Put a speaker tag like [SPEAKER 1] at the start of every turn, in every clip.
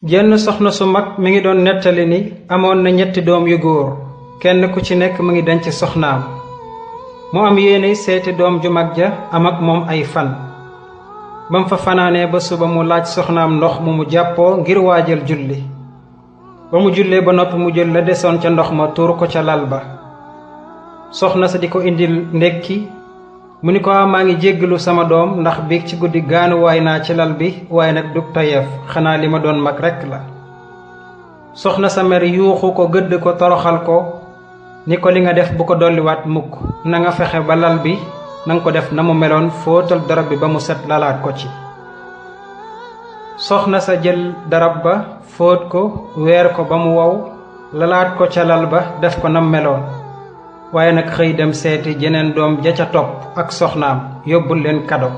[SPEAKER 1] jenn soxna su mag mi ngi doon nettali ni amoon na ñetti doom yu góor kenn ku ci nekk mu ngi denc soxnaam mu am yéene seeti doom ju mag ja am ak moom ay fan bam fa fanaanee ba suba mu laaj soxnaam ndox mu jàppoo ngir waajal julli ba mu jullee ba noppi mu jël la desoon ca ndox ma tuur ko ca lal ba soxna sa di ko indil ndekki mu ni ko maa ngi jéggalu sama doom ndax biig ci guddi gaanuwaay naa ci lal bi waaye nag dug tayeef xanaa li ma doon mag rekk la soxna sa mer yuuxu ko gëdd ko toroxal ko ni ko li nga def bu ko dolliwaat mukk na nga fexe ba lal bi nanga ko def na mu meloon fóotal darab bi ba mu set lalaat ko ci soxna sa jël darab ba fóot ko weer ko ba mu wow lalaat ko ca lal ba def ko nam meloon waaye nag xëy dem seeti jeneen doom ja ca topp ak soxnaam yóbbul leen kado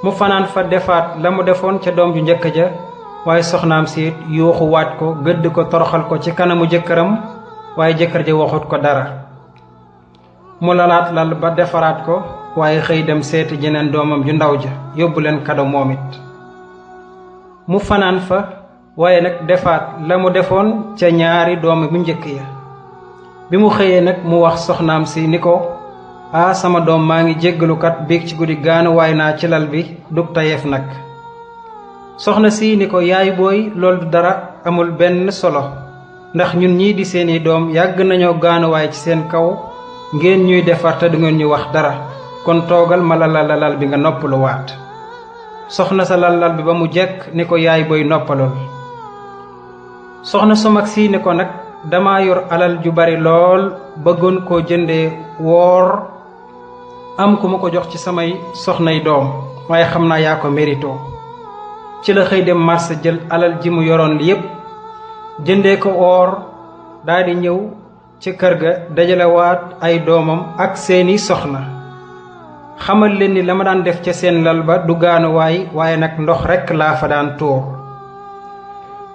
[SPEAKER 1] mu fanaan fa defaat la mu defoon ca doom ju njëkk ja waaye soxnaam siit yuuxu waat ko gëdd ko toroxal ko ci kanamu jëkkëram waaye jëkkër ja waxut ko dara mu lalaat lal ba defaraat ko waaye xëy dem seeti jeneen doomam ju ndaw ja yóbbu leen kado moom it mu fanaan fa waaye nag defaat la mu defoon ca ñaari doomi bu njëkk ya bi mu xëyee nag mu wax soxnaam si ni ko sama doom maa ngi jéggalukat biig ci guddi gaanuwaay naa ci lal bi dug tayeef nag soxna si ni ko yaay booy loolu du dara amul benn solo ndax ñun ñii di seeni doom yàgg nañoo gaanuwaay ci seen kaw ngeen ñuy defar te du ngeen ñu wax dara kon toogal ma lal bi nga noppalu waat soxna sa lal bi ba mu jekk ni ko yaay booy noppalul soxna su mag si ni ko nag dama yor alal ju bari lool bëggoon koo jëndee woor am ku ma ko jox ci samay soxnay doom waaye xam naa yaa ko mérito ci la xëy dem marché jël alal ji mu yoroon yépp jëndee ko woor daldi ñëw ci kër ga dajalewaat ay doomam ak seeni soxna xamal leen ni la ma daan def ca seen lal ba du gaanuwaay waaye nag ndox rekk laa fa daan tuur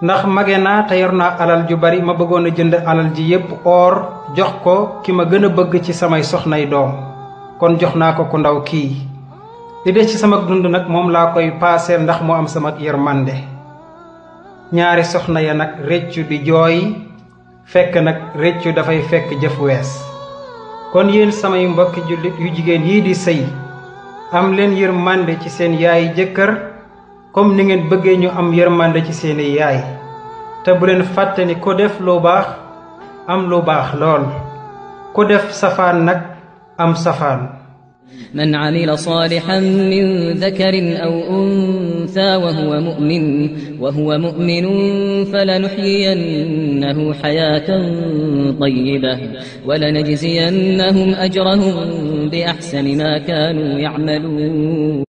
[SPEAKER 1] ndax mage naa te yor naa alal ju bari ma bëggoon a jënd alal ji yépp or jox ko ki ma gën a bëgg ci samay soxnay doom kon jox naa ko ku ndaw kii li des ci sama dund nag moom laa koy paaseel ndax mu am sama yërmande ñaari soxna ya nag réccu di jooy fekk nag réccu dafay fekk jëf wees kon yéen samay mbokki jullit yu jigéen yii di sëy am leen yërmande ci seen yaay jëkkër comme ni ngeen bëggee ñu am yërmande ci seeni yaay te bu leen fàtte ni ko def lu baax am lu baax lool ku def safaan nag am safaan
[SPEAKER 2] من عمل صالحا من ذكر أو أنثى وهو مؤمن فلنحيينه حياة طيبة ولنجزينهم أجرهم بأحسن ما كانوا يعملون